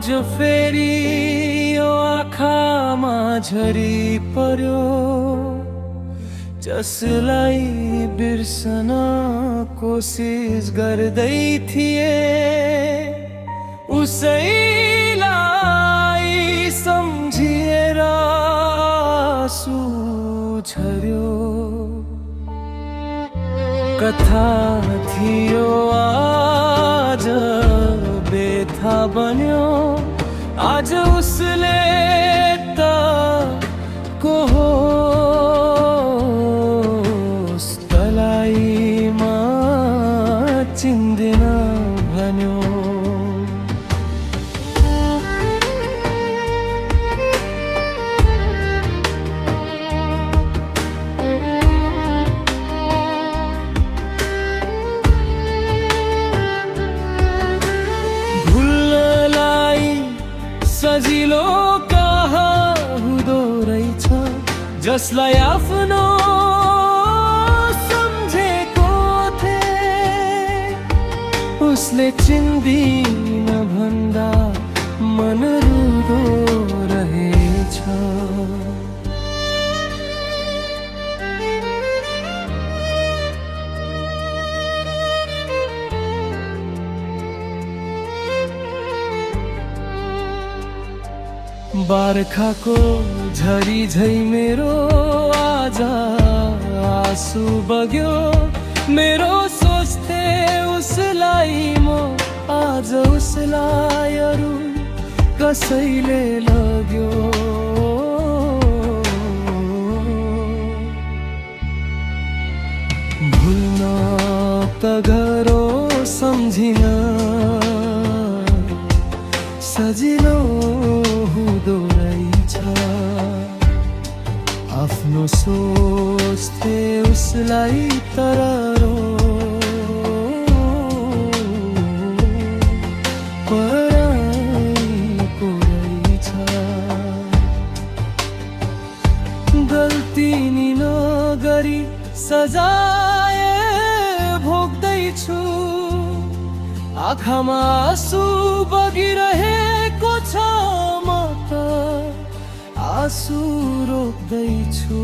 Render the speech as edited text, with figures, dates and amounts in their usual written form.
आज फेरि यो आँखामा झरी पर्यो, जसलाई बिर्सन कोसिस गर्दै थिए उसैलाई सम्झिएर आँसु झर्यो। कथा थियो आज बेथा बन्यो, आज उसले त को होस् तलाईमा चिन्दिन भन्यो। सजिलो कहाँ हुँदो रहेछ, जसलाई आफ्नो सम्झेको थिए उसले चिन्दिन भन्दा मन रुँदो रहेछ। बर्खाको झरी झै मेरो आज आँसु बग्यो। मेरो सोच्थे उसलाई म, आज उसलाई अरू कसैले लग्यो। भुल्न त गाह्रो सम्झिन सजिलो हुँदो रहेछ। आफ्नो सोच्थे उसलाई तर पराइको रहेछ। गल्ती नि नगरी सजाय भोग्दैछु, आँखामा आँसु बगिरहेको छ, म त आँसु रोक्दैछु।